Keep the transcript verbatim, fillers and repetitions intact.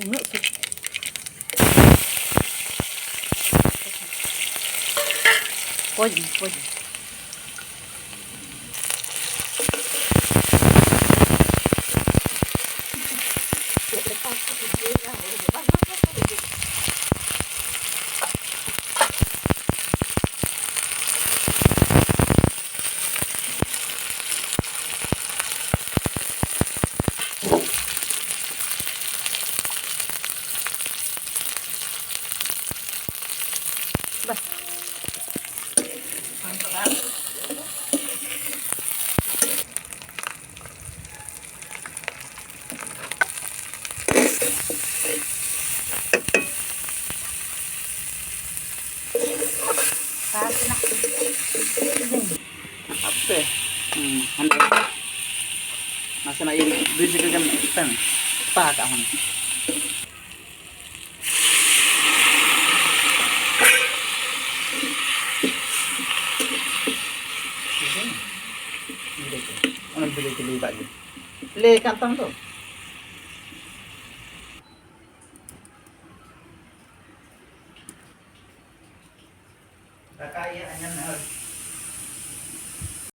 ᱩᱱᱟᱹᱜ ᱥᱩ-, ᱯᱚᱡᱽ ᱢᱮ, ᱯᱚᱡᱽ ᱢᱮ᱾ ᱵᱟᱥ᱾ ᱟᱯᱮ, ᱦᱩᱸ, ᱦᱟᱸᱰᱮ ᱱᱟᱥᱮᱱᱟᱜ ᱤᱭᱟᱹ ᱵᱤᱨ ᱡᱟᱭᱜᱟ ᱜᱮᱢ ᱮᱢ ᱯᱟ ᱠᱟᱜᱼᱟ ᱦᱩᱱᱟᱹᱝ᱾ ᱚᱱᱟ ᱵᱤᱞᱤ ᱠᱚ ᱞᱟᱹᱭ ᱠᱟᱜ ᱜᱮ᱾ ᱞᱟᱹᱭ ᱠᱟᱱ ᱛᱟᱢ ᱫᱚ᱾ ᱫᱟᱠᱟ ᱤᱭᱟᱹ ᱟᱸᱡᱚᱢ ᱢᱮ, ᱦᱳᱭ᱾